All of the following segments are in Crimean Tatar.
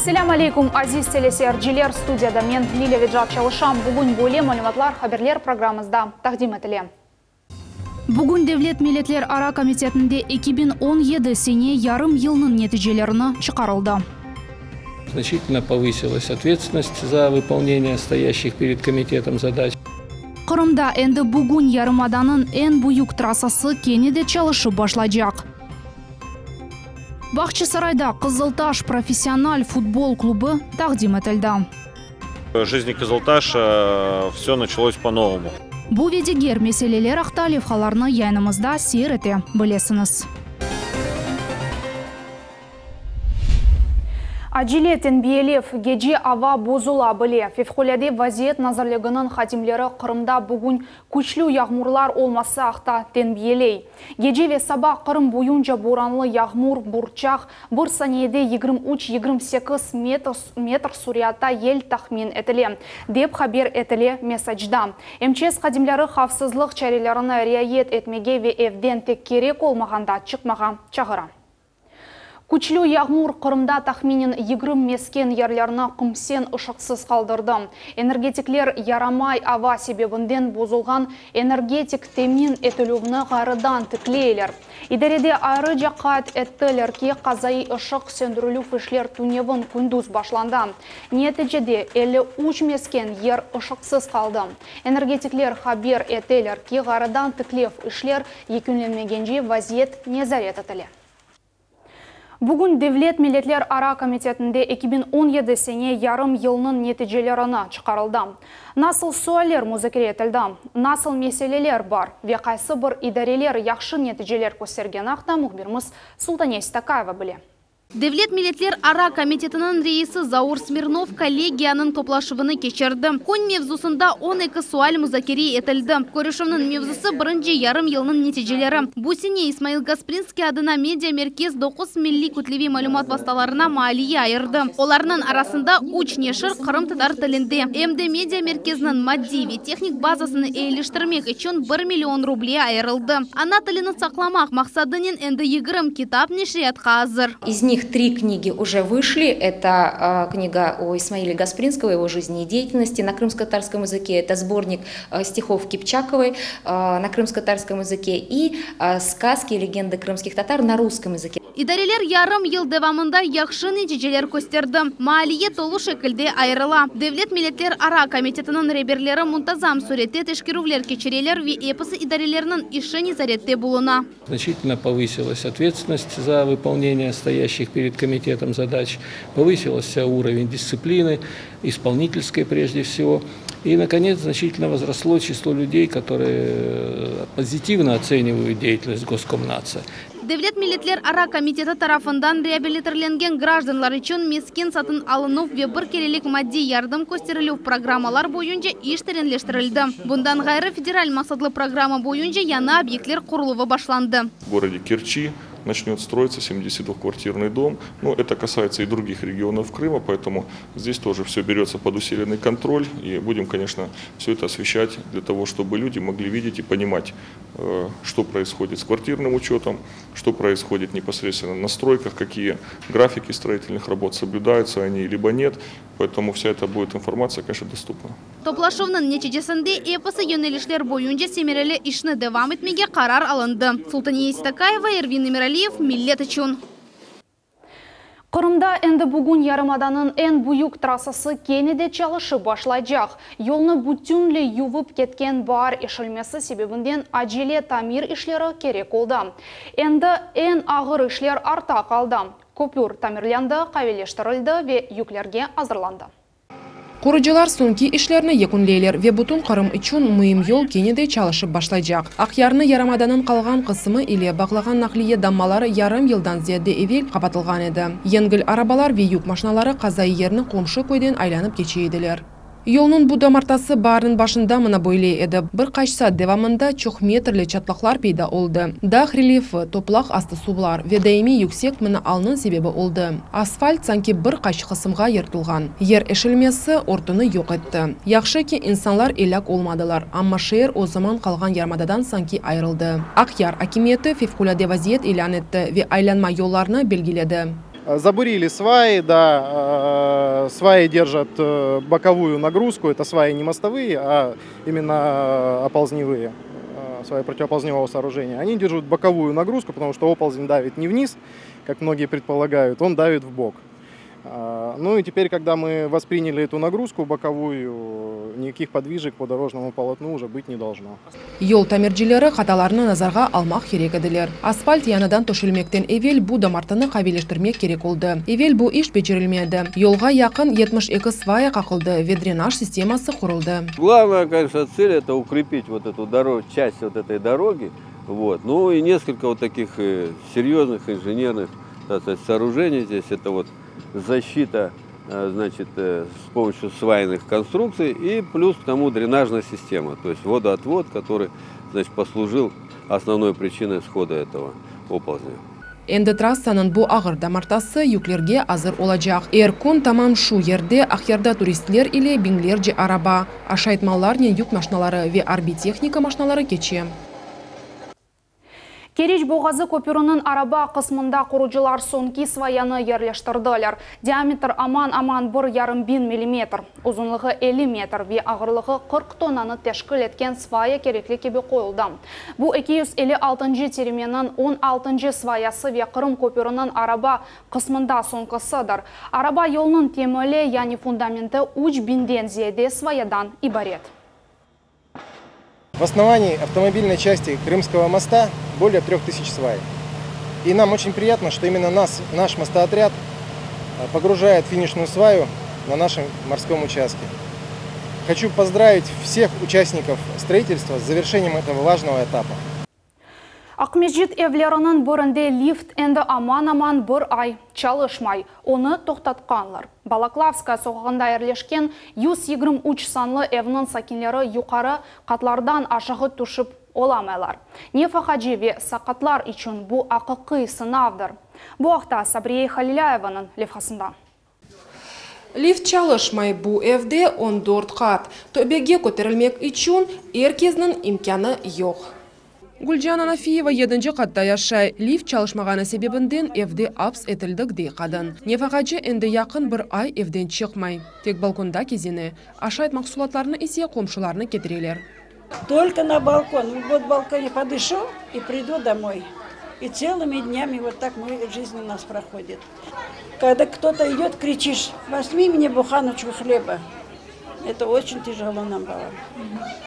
Selâm aleyküm, aziz teleseyirciler! Studiyada men, Lilâ Vecat, çalışam. Bugün böyle malümatlar haberler programmızda taqdim etile. Bugün Devlet milletlerara komitetinde 2017 sene yarım yılnıñ neticelerini çıqarıldı. Значительно повысилась ответственность за выполнение стоящих перед комитетом задач. Qırımda endi bugün yarımadanıñ eñ büyük trassası kene de çalışıp başlaycaq. Bağçasarayda Qızıltaş professional futbol klubı taqdim etildi. В жизни Кызылташа все началось по-новому. Bu ve diger meseleler aqta levhalarnı yayınımızda seyir ete bilesiñiz. Acele tenbiyelev, gece ava bozula bile. Fevqulâde vaziyet nazirliginiñ hadimleri Qırımda bugün küçlü yağmurlar olması aqta tenbiyeley. Gece ve saba Qırım boyunca boranlı yağmur, burçaq, bir saniyede 23, 28 metr suriatta yel tahmin etile, dep haber etile mesacda. MÇS hadimleri havfsızlıq çarelerini riayet etmege ve evden tek kerek olmağanda çıqmağa çağıra. Küçlü yağmur Qırımda tahminen 20 mesken yerlerni qısmen ışıqsız qaldırdı. Energetikler yaramay ava sebebinden bozulğan energetik temin etilüvni ğayrıdan tikleyler. İdarede ayrıca qayd ettiler ki, qazaiy ışıq söndürilüv işler tünevin kündüz başlandı. Neticede 53 mesken yer ışıqsız qaldı. Energetikler haber eteler ki, ğayrıdan tiklev işler yekünlenmegence vaziyet nezaret etile. Bugün Devlet milletlerara komitetinde 2017 sene yarım yılnıñ neticelerini çıqarıldı. Nasıl sualler muzakere etildi, nasıl meseleler bar ve qaysı bir idareler yahşı neticeler köstergeni aqta mühbirimiz Sultaniye Stakayeva bile. Devlet milletlerara komitetiniñ reisi Zaur Smirnov kollegiyanıñ toplaşuvını keçirdi. Kün mevzusında 12 sual muzakere etildi. Körüşüvniñ mevzusı birinci yarım yılnıñ neticeleri. Bu sene İsmail Gasprinskiy adına media merkez 9 milliy kütleviy malümat vastalarına maliye ayırdı. Olarnıñ arasında 3 neşir qırımtatar tilinde. Em de media merkeziniñ maddiy ve tehnik bazasını eyiliştirmek içün 1 million ruble ayırıldı. Ana tilini saqlamaq maqsadınen endi 20 kitap neşriyatqa azır. Из них три книги уже вышли. Это книга о Исмаиле Гаспринского, его жизни и деятельности на крымско-татарском языке. Это сборник стихов Кипчаковой на крымско-татарском языке и сказки и легенды крымских татар на русском языке. İdareler yarım yıl devamında yahşı neticeler kösterdi. Maliye tolu şekilde ayırıla. Devlet milletlerara komitetiniñ reberleri muntazam sürette teşkerüvler keçireler ve episi idarelerniñ işi nezarette buluna. Значительно повысилась ответственность за выполнение стоящих перед комитетом задач, повысился уровень дисциплины, исполнительской прежде всего. И, наконец, значительно возросло число людей, которые позитивно оценивают деятельность Госкомнаца. Devlet milletlerara komiteti tarafından reabilitirlengen grajdanlar içün mesken satın alınuv ve bir kerelik maddiy yardım kösterilüv programmalar boyunca iş terenleştirildi. Bundan ğayrı federal maqsatlı programma boyunca yañı obyektler quruluvı başlandı. В городе Керчи начнет строиться 72-квартирный дом. Но это касается и других регионов Крыма, поэтому здесь тоже все берется под усиленный контроль. И будем, конечно, все это освещать для того, чтобы люди могли видеть и понимать, что происходит с квартирным учетом, что происходит непосредственно на стройках, какие графики строительных работ соблюдаются они либо нет. Поэтому вся эта будет информация, конечно, доступна. Toplaşuvnıñ neticesinde episi yönelişler boyunca semereli işni devam etmege qarar alındı. Sultaniye Stakayeva, Ervin Emiraliyev, Millet içün. Qırımda endi bugün yarımadanıñ eñ büyük trassası kene de çalışıp başlaycaq. Yolnı bütünley yuvıp ketken baar eşilmesi sebebinden acele tamir işleri kerek oldı. Endi eñ ağır işler artta qaldı. Köpür tamirlendi, qaviyleştirildi ve yüklerge azırlandı. Qurucılar soñki işlerni yekünleyler ve bütün Qırım içün müim yol kene de çalışıp başlaycaq. Aqyarnı yarımadanıñ qalğan qısmı ile bağlağan naqliye dambaları yarım yıldan ziyade evel qapatılğan edi. Yengil arabalar ve yük maşinaları qazaiy yerni qomşu köyden aylanıp keçe ediler. Yolnıñ bu damartası baarniñ başında mına böyle edi. Bir qaç saat devamında çoq metrli çatlaqlar peyda oldı. Dağ relyefi, topraq astı suvlar ve daimiy yüksek mına alnıñ sebebi oldı. Asfalt sanki bir qaç qısımğa yırtılğan. Yer eşilmesi örtüni yoq etti. Yahşı ki, insanlar elâk olmadılar, amma şeer o zaman qalğan yarımadadan sanki ayırıldı. Aqyar akimiyeti fevqulâde vaziyet ilân etti ve aylanma yollarnı belgiledi. Забурили сваи, да, сваи держат боковую нагрузку, это сваи не мостовые, а именно оползневые, сваи противооползневого сооружения. Они держат боковую нагрузку, потому что оползень давит не вниз, как многие предполагают, он давит в бок. Ну и теперь, когда мы восприняли эту нагрузку боковую, никаких подвижек по дорожному полотну уже быть не должно. Yol tamircileri hatalarnı nazarğa almaq kerek ediler. Asfalt yañıdan töşelmekten evel bu damartını qaviyleştirmek kerek oldı. Evel bu iş becerilmedi. Yolğa yaqın 72 svaya qaqıldı ve drenaj sisteması quruldı. Главная, конечно, цель это укрепить вот эту дорогу, часть вот этой дороги. Вот. Ну и несколько вот таких э, серьезных инженерных так сказать, сооружений здесь. Это вот защита э, значит, э, с помощью свайных конструкций и плюс к тому дренажная система, то есть водоотвод, который значит, послужил основной причиной схода этого оползня. Endi trassanıñ bu ağır damartısı yüklerge azır olacaq. Er kün tamam şu yerde Aqyarda turistler ile biñlerce araba, aşayt mallarnen yük maşinaları ve arbiy tehnika maşinaları keçe. Keriç boğazı köpüriniñ araba qısmında qurucılar soñki svayanı yerleştirdiler. Diametr aman-aman 1,5 biñ millimetr, uzunlığı 50 metr ve ağırlığı 40 tonnanı teşkil etken svaya kerekli kibi qoyuldı. Bu 256 tiremeniñ 16 svayası ve Qırım köpüriniñ araba qısmında soñkisidir. Araba yolunıñ temeli, yani fundamenti 3000-den ziyade svayadan ibaret. В основании автомобильной части Крымского моста более 3000 свай. И нам очень приятно, что именно нас, наш мостоотряд э, погружает финишную сваю на нашем морском участке. Хочу поздравить всех участников строительства с завершением этого важного этапа. Aqmescit evleriniñ birinde lift endi aman-aman bir ay çalışmay. Onı toqtatqanlar. Balaklavskaya soqağında yerleşken 123 sanlı evniñ sakinleri yuqarı qatlardan aşağı tüşip olamaylar. Nefaqacı ve saqatlar içün bu aqiqiy sınavdır. Bu aqta Sabriye Halilayevanıñ levhasında. Lift çalışmay bu evde 14 qat. Töpege köterilmek içün er kesniñ imkânı yoq. Gülcan Anafiyeva 7 qatta yaşay. Lift çalışmağanı sebebinden evde aps etildik dey qadın. Nefaqacı endi yaqın bir ay evden çıqmay. Tek balkonda kezine. Aşayt mahsulatlarını ise qomşuları ketireler. Только на балкон. Вот в балконе подышу и приду домой. И целыми днями вот так мы, жизнь у нас проходит. Когда кто-то идет, кричишь, возьми мне буханочку хлеба. Это очень тяжело нам было.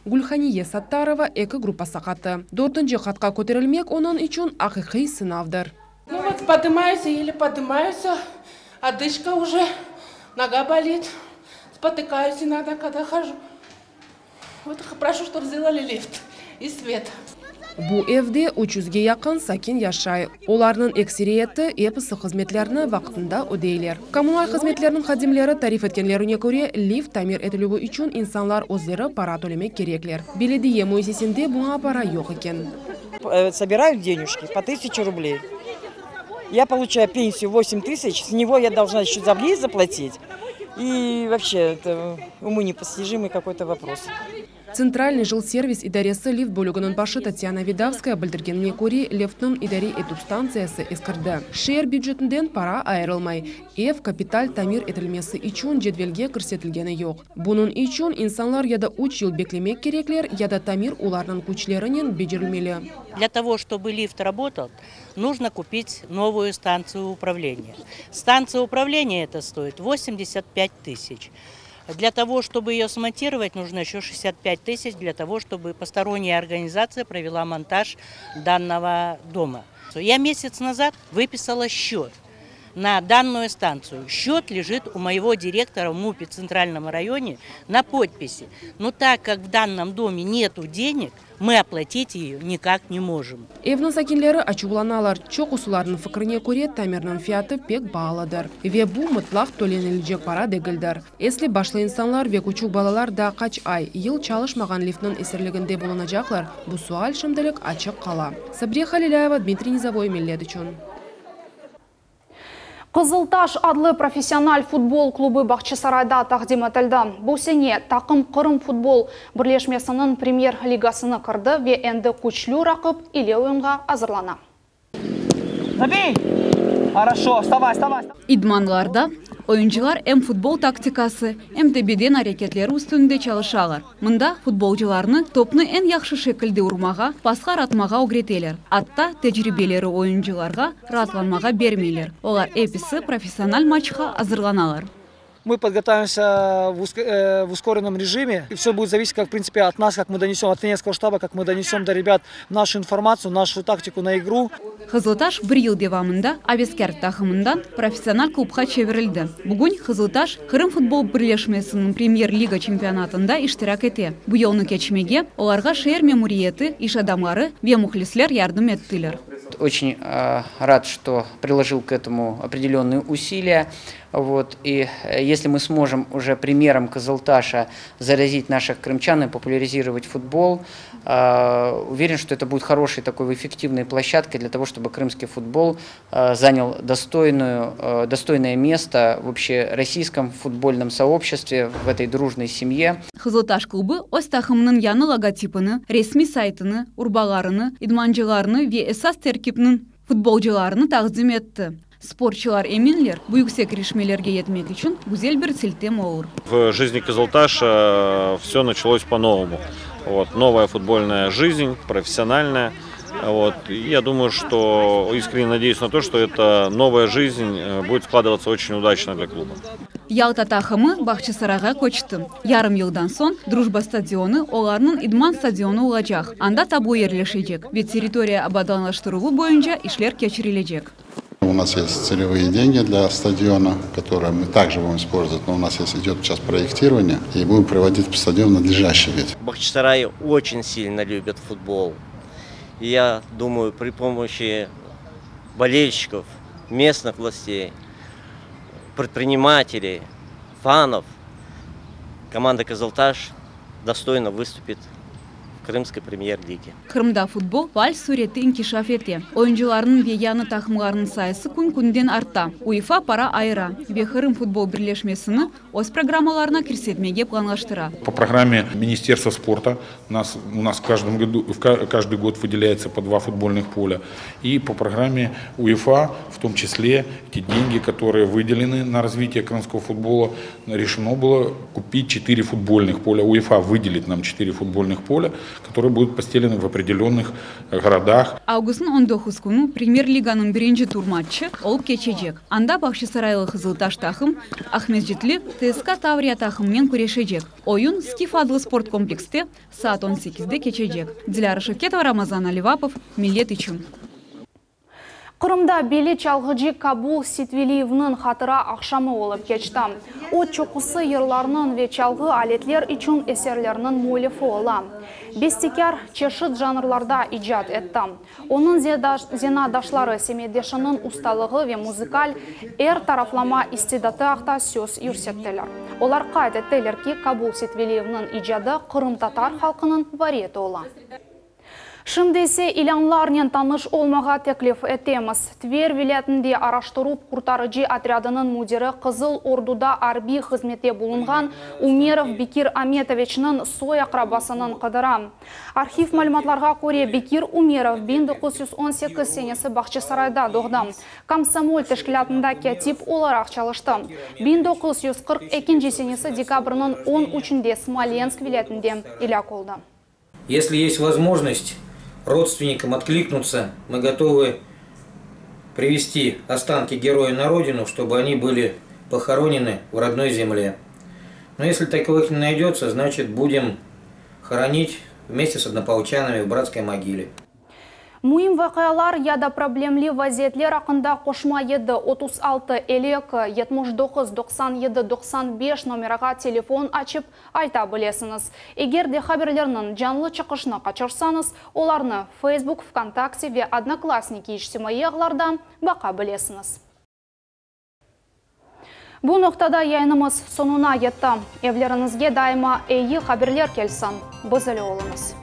Gülhaniye Саттарова eki gruppa saqatı. Dörtünci qatqa köterilmek onıñ içün aqiqiy sınavdır. Ну вот поднимаюсь, еле поднимаюсь, одышка уже, нога болит, спотыкаюсь иногда, когда хожу. Вот прошу, чтобы сделали лифт и свет. Bu evde 300-ge yaqın sakin yaşay. Olarnıñ ekseriyeti episi hızmetlerni vaqtında ödeyler. Kommunal hızmetleriniñ hadimleri tarif etkenlerine köre lift tamir etilüvi içün insanlar özleri para tölemek kerekler. Belediye müessisesinde buña para yoq eken. Э, собирают денежки по 1000 рублей. Я получаю пенсию 8 тысяч, с него я должна еще за лифт заплатить. И вообще, это уму непостижимый какой-то вопрос. Центральный жилсервис idaresi lift bölüginiñ başı Татьяна Видавская bildirgenine köre liftniñ idare etüv stantsiyası eskirdi. Şeer bücetinden para ayırılmay. Ev kapital tamir etilmesi içün cedvelge kirsetilgeni yoq. Bunıñ içün insanlar ya da 3 yıl beklemek kerekler, ya da tamir olarnıñ küçlerinen becerilmeli. Для того, чтобы лифт работал, нужно купить новую станцию управления. Станция управления это стоит 85 тысяч. Для того, чтобы ее смонтировать, нужно еще 65 тысяч для того, чтобы посторонняя организация провела монтаж данного дома. Я месяц назад выписала счет на данную станцию. Счет лежит у моего директора в МУПе Центральном районе на подписи. Но так как в данном доме нету денег, мы оплатить ее никак не можем. Evniñ sakinleri açuvlanalar. Çoqusılarnıñ fikrine köre tamirniñ fiyatı pek paalıdır. Ve bu mıtlaq tölenilecek para degildir. Esli başlı insanlar ve küçük balalar daa qaç ay yıl çalışmağan liftniñ esirliginde bulunacaqlar. Bu sual şimdilik açıq qala. Sabriye Halilâyeva, Dmitriy Nizavoy, Millet içün. Qızıltaş adlı professional futbol klubı Bağçasarayda taqdim etildi. Bu sene taqım Qırım futbol birleşmesiniñ premyer ligasına kirdi ve endi küçlü raqip ile oyunğa azırlana. Забей! Хорошо, vstavay, vstavay. İdmanlarda oyuncılar em futbol taktikası, em de beden areketleri üstünde çalışalar. Mında futbolcılarnı topnı eñ yahşı şekilde urmağa, paslar atmağa ögreteler. Atta tecribeleri oyuncılarğa raatlanmağa bermeyler, olar episi professional matçqa azırlanalar. Мы подготавливаемся в ускоренном режиме. И все будет зависеть, как, в принципе, от нас, как мы донесем, от тренерского штаба, как мы донесем до ребят нашу информацию, нашу тактику на игру. Qızıltaş bir yıl devamında aveskâr taqımından professional klubqa çevirildi. Bugün Qızıltaş Qırım futbol birleşmesiniñ Premyer-liga çempionatında iştirak ete. Bu yolnı keçmege olarğa şeer memuriyeti, iş adamları ve mühlisler yardım ettiler. Очень рад, что приложил к этому определенные усилия. Вот. И если мы сможем уже примером Кызылташа заразить наших крымчан и популяризировать футбол, уверен, что это будет хорошей такой эффективной площадкой для того, чтобы крымский футбол занял достойную, достойное место в общероссийском футбольном сообществе, в этой дружной семье. Qızıltaş klubı öz taqımınıñ yañı logotipini, resmiy saytını, urbalarını, idmancılarını ve esas terkipniñ futbolcılarını taqdim etti. Sportçılar eminler, bu yüksek irişmelerge yetmek içün güzel bir siltem olur. В жизни Кызылташа все началось по-новому. Вот, новая футбольная жизнь, профессиональная. Вот. И я думаю, что искренне надеюсь на то, что эта новая жизнь будет складываться очень удачно для клуба. Yalta taqımı Bağçasarayğa köçti. Yarım yıldan soñ Drujba stadionı olarnıñ idman stadionı olacaq, anda tablo yerleşecek ve territoriya abadanlaştıruvı boyunca işler keçirilecek. У нас есть целевые деньги для стадиона, которые мы также будем использовать, но у нас есть, идет сейчас проектирование, и будем приводить стадион в надлежащий вид. В Бахчисарае очень сильно любят футбол. И я думаю, при помощи болельщиков, местных властей, предпринимателей, фанов, команда «Кызылташ» достойно выступит в крымской премьер-лиге. Qırımda futbol faal sürette inkişaf ete. Oyuncılarnıñ ve yañı taqımlarnıñ sayısı kün-künden arta. UEFA para ayıra ve Qırım futbol birleşmesini öz programmalarına kirsetmege planlaştıra. По программе Министерства спорта у нас, у нас в каждом году, в каждый год выделяется по два футбольных поля. И по программе УЕФА, в том числе, те деньги, которые выделены на развитие крымского футбола, решено было купить четыре футбольных поля. УЕФА выделит нам четыре футбольных поля, которые будут постелены в определенных городах. Avgustnıñ 19 künü Premyer-liganıñ birinci tur matçı olıp keçecek. Anda Bağçasaraylı Qızıltaş taqım Aqmescitli TSK Tavriya taqımınen küreşecek. Oyun Skif adlı sport komplekste saat 18de keçecek. Dilâra Şevketova, Ramazan Alivapov, Millet içün. Qırımda belli çalğıcı Kabul Seytveliyevniñ hatıra aqşamı olıp keçti. O, çoqusı yırlarnıñ ve çalğı aletler içün eserlerniñ müellifi ola. Bestekâr çeşit janrlarda icat etti. Onıñ zenaatdaşları semetdeşiniñ ustalığı ve muzıkal er taraflama istidatı aqta söz yürsettiler. Olar qayd ettiler ki, Kabul Seytveliyevniñ icadı qırımtatar halqınıñ variyeti ola. Şimdi ise ilânlarnen tanış olmağa teklif etemiz. Tver vilâyetinde araştıruv-qurtarıcı otrâdınıñ müdiri Qızıl Orduda arbiy hızmette bulunğan Umerov Bekir Ametoviçniñ soy-aqrabasınıñ qıdıra. Arhiv malümatlarğa köre, Bekir Umerov 1918 senesi Bağçasarayda doğdı. Komsomol teşkilâtında kâtip olaraq çalıştı. 1942 senesi dekabrniñ 13-nde Smolensk vilâyetinde elâk oldı. Если есть возможность родственникам откликнуться, мы готовы привезти останки героя на родину, чтобы они были похоронены в родной земле. Но если таковых не найдется, значит будем хоронить вместе с однополчанами в братской могиле. Müim vaqialar ya da problemli vaziyetler aqqında qoşma 7 36 52 79 97 95 nomerağa telefon açıp ayta bilesiñiz. Eger de haberlerniñ canlı çıqışını qaçırsañız, olarnı Facebook, VKontakte ve Odnoklassniki içtimaiy ağlarda baqa bilesiñiz. Bu noqtada yayınımız soñuna yetti. Evleriñizge daima eyi haberler kelsin. Biz ile oluñız.